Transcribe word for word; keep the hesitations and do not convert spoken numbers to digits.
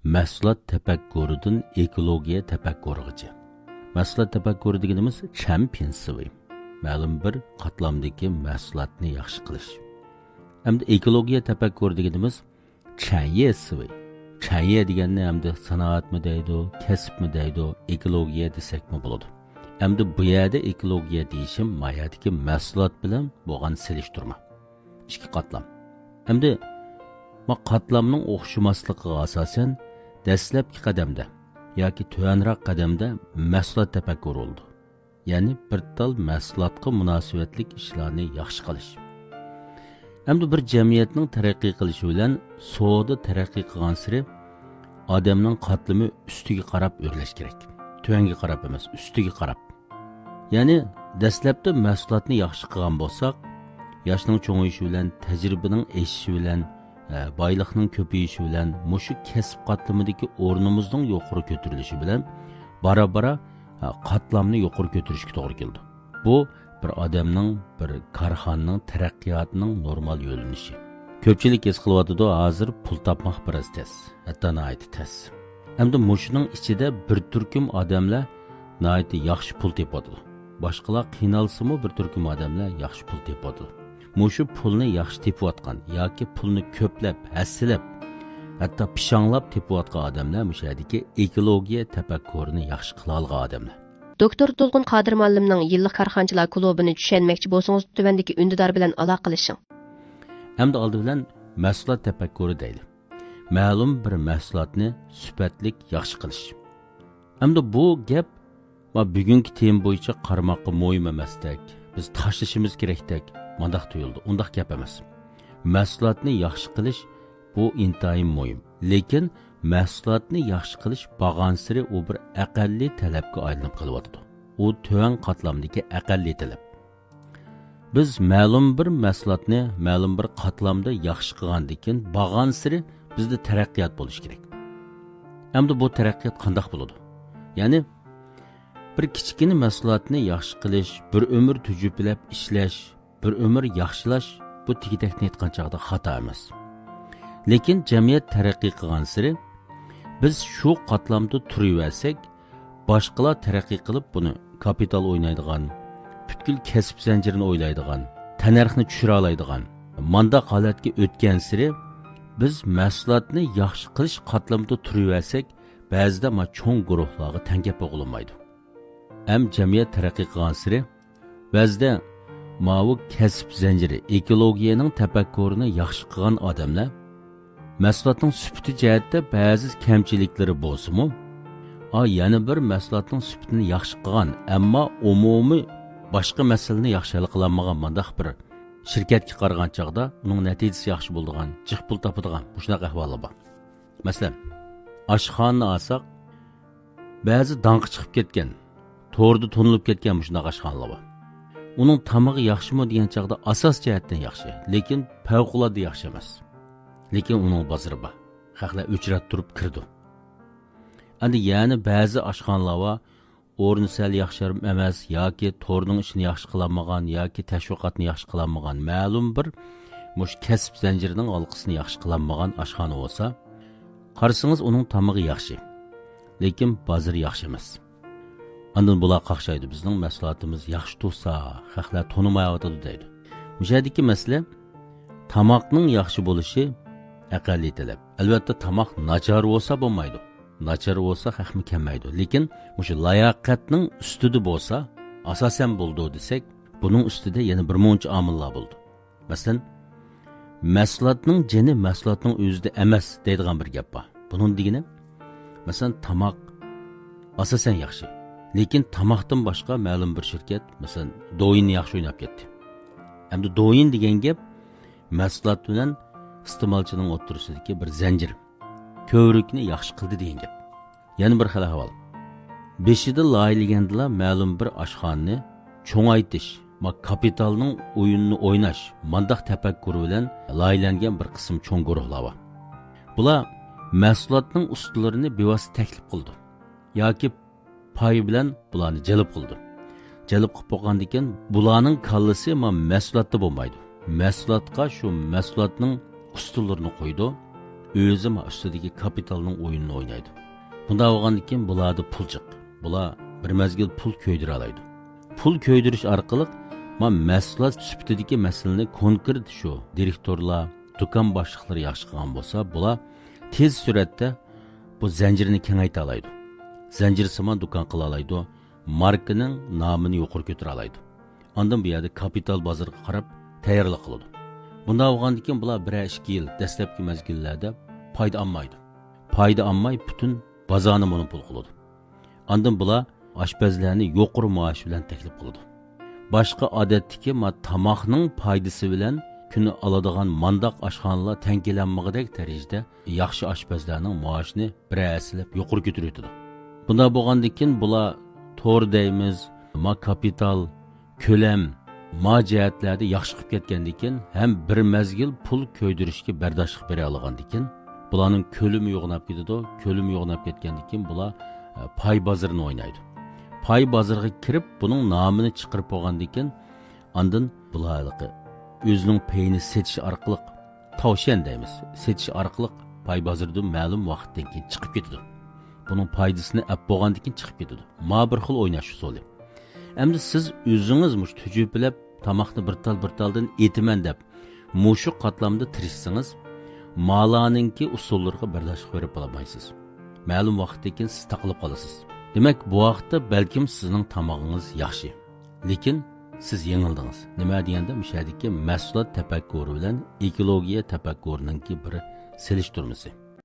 مەھسۇلات تەپەككۇرىدىن ئېكولوگىيە تەپەككۇرىغىچە. مەھسۇلات تەپەككۇرى دېگىنىمىز چەن پىنسىۋى، مەلۇم بىر قاتلامدىكى مەھسۇلاتنى ياخشى قىلىش. ئەمدى ئېكولوگىيە تەپەككۇرى دېگىنىمىز چەنيې سىۋى. چەنيې دېگەننى ئەمدى سانائەتمۇ دەيدۇ، كەسىپمۇ دەيدۇ، ئېكولوگىيە دېسەكمۇ بولىدۇ. ئەمدى بۇ يەردە ئېكولوگىيە دېيىشىم ما يەردىكى مەھسۇلات بىلەن بولغان سېلىشتۇرما. ئىككى قاتلام. ئەمدى ما قاتلامنىڭ ئوخشىماسلىقىغا ئاساسەن، دەسلەپكى قەدەمدە ياكى تۆۋەنرەك قەدەمدە مەھسۇلات تەپەككۇرى بولىدۇ. يەنى بىر تال مەھسۇلاتقا مۇناسىۋەتلىك ئىشلارنى ياخشى قىلىش. ئەمدى بىر جەمئىيەتنىڭ تەرەققىي قىلىشى بىلەن سودا تەرەققىي قىلغانسېرى ئادەمنىڭ قاتلىمى ئۈستىگە قاراپ ئۆرلەش كېرەك. تۆۋەنگە قاراپ ئەمەس، ئۈستىگە قاراپ. يەنى دەسلەپتە مەھسۇلاتنى ياخشى قىلغان بولساق، ياشنىڭ چوڭىيىشى بىلەن، تەجرىبىنىڭ ئېشىشى بىلەن، ئە، بايلىقنىڭ كۆپىيىشى بىلەن مۇشۇ كەسىپ قاتلىمىدىكى ئورنىمىزنىڭ يۇقىرى كۆتۈرۈلۈشى بىلەن بارا-بارا، ئە، قاتلامنى يۇقىرى كۆتۈرۈشكە توغرا كېلىدۇ. بۇ بىر ئادەمنىڭ، بىر كارخانىنىڭ تەرەققىياتىنىڭ نورمال يۆنىلىشى. كۆپچىلىك ھېس قىلىۋاتىدۇ، ھازىر پۇل تاپماق بىراز تەس، ھەتتا ناھايىتى تەس. ئەمدى مۇشۇنىڭ ئىچىدە بىر تۈركۈم ئادەملەر ناھايىتى ياخشى پۇل تېپىۋاتىدۇ. باشقىلار قىينالسىمۇ، بىر تۈركۈم ئادەملەر ياخشى پۇل تېپىۋاتىدۇ. مۇشۇ پۇلنى ياخشى تېپىۋاتقان ياكى پۇلنى كۆپلەپ، ھەسسىلەپ، ھەتتا پىشاڭلاپ تېپىۋاتقان ئادەملەر مۇشۇ يەردىكى ئېكولوگىيە تەپەككۇرىنى ياخشى قىلالىغان ئادەملەر. دوكتور تۇلغۇن قادىر مۇئەللىمنىڭ يىللىق كارخانىچىلار كۇلۇبىنى چۈشەنمەكچى بولسىڭىز، تۆۋەندىكى ئۈندىدار بىلەن ئالاقىلىشىڭ. ئەمدى ئالدى بىلەن مەھسۇلات تەپەككۇرى دەيلى. مەلۇم بىر مەھسۇلاتنى سۈپەتلىك ياخشى قىلىش. ئەمدى بۇ گەپ، ما، بۈگۈنكى تېما بويىچە قارىماققا مۇھىم ئەمەستەك، بىز تاشلىشىمىز كېرەكتەك، مانداق تۇيۇلىدۇ. ئۇنداق گەپ ئەمەس. مەھسۇلاتنى ياخشى قىلىش، بۇ ئىنتايىن مۇھىم. لېكىن مەھسۇلاتنى ياخشى قىلىش بارغانسېرى ئۇ بىر ئەقەللىي تەلەپكە ئايلىنىپ قېلىۋاتىدۇ. ئۇ تۆۋەن قاتلامدىكى ئەقەللىي تەلەپ. بىز مەلۇم بىر مەھسۇلاتنى مەلۇم بىر قاتلامدا ياخشى قىلغاندىن كېيىن، بارغانسېرى بىزدە تەرەققىيات بولۇشى كېرەك. ئەمدى بۇ تەرەققىيات قانداق بولىدۇ؟ يەنى بىر كىچىككىنە مەھسۇلاتنى ياخشى قىلىش، بىر ئۆمۈر تۈجۈپىلەپ ئىشلەش، بىر ئۆمۈر ياخشىلاش، بۇ تېگى-تەكتىنى ئېيتقان چاغدا خاتا ئەمەس. لېكىن جەمئىيەت تەرەققىي قىلغانسېرى، بىز شۇ قاتلامدا تۇرۇۋەرسەك، باشقىلار تەرەققىي قىلىپ، بۇنى كاپىتال ئوينايدىغان، پۈتكۈل كەسىپ زەنجىرىنى ئويلايدىغان، تەننەرخنى چۈشۈرالايدىغان، مانداق ھالەتكە ئۆتكەنسېرى، بىز مەھسۇلاتنى ياخشى قىلىش قاتلىمىدا تۇرۇۋەرسەك، بەزىدە ما چوڭ گۇرۇھلارغا تەڭگەپ بولغىلى بولمايدۇ. ئەم جەمئىيەت تەرەققىي قىلغانسېرى، بەزىدە ماۋۇ كەسىپ زەنجىرى، ئېكولوگىيەنىڭ تەپەككۇرىنى ياخشى قىلغان ئادەملەر مەھسۇلاتنىڭ سۈپىتى جەھەتتە بەزى كەمچىلىكلىرى بولسىمۇ، ئا، يەنە بىر مەھسۇلاتنىڭ سۈپىتىنى ياخشى قىلغان، ئەمما ئومۇمىي باشقا مەسىلىنى ياخشى ھەل قىلالمىغان مانداق بىر شىركەتكە قارىغان چاغدا ئۇنىڭ نەتىجىسى ياخشى بولىدىغان، جىق پۇل تاپىدىغان مۇشۇنداق ئەھۋاللار بار. مەسىلەن، ئاشخانىنى ئالساق، بەزى داڭقى چىقىپ كەتكەن، توردا تونۇلۇپ كەتكەن مۇشۇنداق ئاشخانىلار بار. ئۇنىڭ تامىقى ياخشىمۇ دېگەن چاغدا ئاساس جەھەتتىن ياخشى، لېكىن پەۋقۇلئاددە ياخشى ئەمەس. لېكىن ئۇنىڭ بازىرى بار. خەقلەر ئۆچرەت تۇرۇپ كىرىدۇ. ئەمدى يەنە بەزى ئاشخانىلار بار، ئورنى سەل ياخشى ئەمەس ياكى تورنىڭ ئىشىنى ياخشى قىلالمىغان ياكى تەشۋىقاتنى ياخشى قىلالمىغان مەلۇم بىر مۇشۇ كەسىپ زەنجىرىنىڭ ھالقىسىنى ياخشى قىلالمىغان ئاشخانا بولسا، قارىسىڭىز ئۇنىڭ تامىقى ياخشى، لېكىن بازىرى ياخشى ئەمەس. ئاندىن بۇلار قاقشايدۇ، بىزنىڭ مەھسۇلاتىمىز ياخشى تۇرسا، خەقلەر تونۇمايۋاتىدۇ دەيدۇ. مۇشۇ يەردىكى مەسىلە، تاماقنىڭ ياخشى بولۇشى ئەقەللىي تەلەپ. ئەلۋەتتە، تاماق ناچار بولسا بولمايدۇ. ناچار بولسا خەقمۇ كەلمەيدۇ. لېكىن مۇشۇ لاياقەتنىڭ ئۈستىدە بولسا، ئاساسەن بولىدۇ دېسەك، بۇنىڭ ئۈستىدە يەنە بىر مۇنچە ئامىللار بولىدۇ. مەسىلەن، مەھسۇلاتنىڭ جېنى مەھسۇلاتنىڭ ئۆزىدە ئەمەس دەيدىغان بىر گەپ بار. بۇنىڭ دېگىنى، مەسىلەن، تاماق ئاساسەن ياخشى. لېكىن تاماقتىن باشقا مەلۇم بىر شىركەت، مەسىلەن، دويىننى ياخشى ئويناپ كەتتى. ئەمدى دويىن دېگەن گەپ مەھسۇلات بىلەن ئىستېمالچىنىڭ ئوتتۇرىسىدىكى بىر زەنجىر. كۆۋرۈكنى ياخشى قىلدى دېگەن گەپ. يەنە بىر خىل ئەھۋال. بېشىدا لايىھەلىگەندىلا مەلۇم بىر ئاشخانىنى چوڭايتىش، ما، كاپىتالنىڭ ئويۇنىنى ئويناش، مانداق تەپەككۇر بىلەن لايىھەلەنگەن بىر قىسىم چوڭ گۇرۇھلار بار. بۇلار مەھسۇلاتنىڭ ئۇستىلىرىنى بىۋاسىتە تەكلىپ قىلىدۇ ياكى پاي بىلەن بۇلارنى جەلپ قىلىدۇ. جەلپ قىلىپ بولغاندىن كېيىن، بۇلارنىڭ كاللىسى ما مەھسۇلاتتا بولمايدۇ. مەھسۇلاتقا شۇ مەھسۇلاتنىڭ ئۇستىلىرىنى قويىدۇ. ئۆزى ما ئۈستىدىكى كاپىتالنىڭ ئويۇنىنى ئوينايدۇ. بۇنداق بولغاندىن كېيىن بۇلاردا پۇل جىق. بۇلار بىر مەزگىل پۇل كۆيدۈرەلەيدۇ. پۇل كۆيدۈرۈش ئارقىلىق ما مەھسۇلات سۈپىتىدىكى مەسىلىنى كونكرېت شۇ دىرېكتورلار، دۇكان باشلىقلىرى ياخشى قىلغان بولسا، بۇلار تېز سۈرئەتتە بۇ زەنجىرنى كېڭەيتەلەيدۇ. زەنجىرسىمان دۇكان قىلالايدۇ، ماركىنىڭ نامىنى يۇقىرى كۆتۈرەلەيدۇ. ئاندىن بۇ يەردە كاپىتال بازىرىغا قاراپ تەييارلىق قىلىدۇ. بۇنداق بولغاندىن كېيىن بۇلار بىرەر ئىككى يىل دەسلەپكى مەزگىللەردە پايدا ئالمايدۇ. پايدا ئالماي پۈتۈن بازارنى مونوپول قىلىدۇ. ئاندىن بۇلار ئاشپەزلەرنى يۇقىرى مائاش بىلەن تەكلىپ قىلىدۇ. باشقا ئادەتتىكى ما تاماقنىڭ پايدىسى بىلەن كۈنى ئالىدىغان مانداق ئاشخانىلار تەڭ كېلەلمىگۈدەك دەرىجىدە ياخشى ئاشپەزلەرنىڭ مائاشىنى بىرەر ھەسسىلەپ يۇقىرى كۆتۈرۈۋېتىدۇ. بۇنداق بولغاندىن كېيىن بۇلار تور دەيمىز، ما كاپىتال، كۆلەم، ما جەھەتلەردە ياخشى قىلىپ كەتكەندىن كېيىن ھەم بىر مەزگىل پۇل كۆيدۈرۈشكە بەرداشلىق بېرەلىغاندىن كېيىن بۇلارنىڭ كۆلىمى يوغىناپ كېتىدۇ. كۆلىمى يوغىناپ كەتكەندىن كېيىن بۇلار، ئە، پاي بازىرىنى ئوينايدۇ. پاي بازىرىغا كىرىپ بۇنىڭ نامىنى چىقىرىپ بولغاندىن كېيىن ئاندىن بۇلار ھېلىقى ئۆزىنىڭ پېيىنى سېتىش ئارقىلىق، تاۋشيەن دەيمىز، سېتىش ئارقىلىق پاي بازىرىدىن مەلۇم ۋاقىتتىن كېيىن چىقىپ كېتىدۇ. بۇنىڭ پايدىسىنى ئەپ بولغاندىن كېيىن چىقىپ كېتىدۇ. ما بىر خىل ئويناش ئۇسۇلى. ئەمدى سىز ئۆزىڭىز مۇشۇ تۈجۈپىلەپ تاماقنى بىر تال بىر تالدىن ئېتىمەن دەپ مۇشۇ قاتلامدا تىرىشسىڭىز، مالارنىڭكى ئۇسۇللىرىغا بەرداشلىق بېرىپ بولالمايسىز. مەلۇم ۋاقىتتىن كېيىن سىز تاقىلىپ قالىسىز. دېمەك، بۇ ۋاقىتتا بەلكىم سىزنىڭ تامىقىڭىز ياخشى. لېكىن سىز يېڭىلدىڭىز. نېمە دېگەندە، مۇشۇ يەردىكى مەھسۇلات تەپەككۇرى بىلەن ئېكولوگىيە تەپەككۇرىنىڭكى بىر سېلىشتۇرمىسى.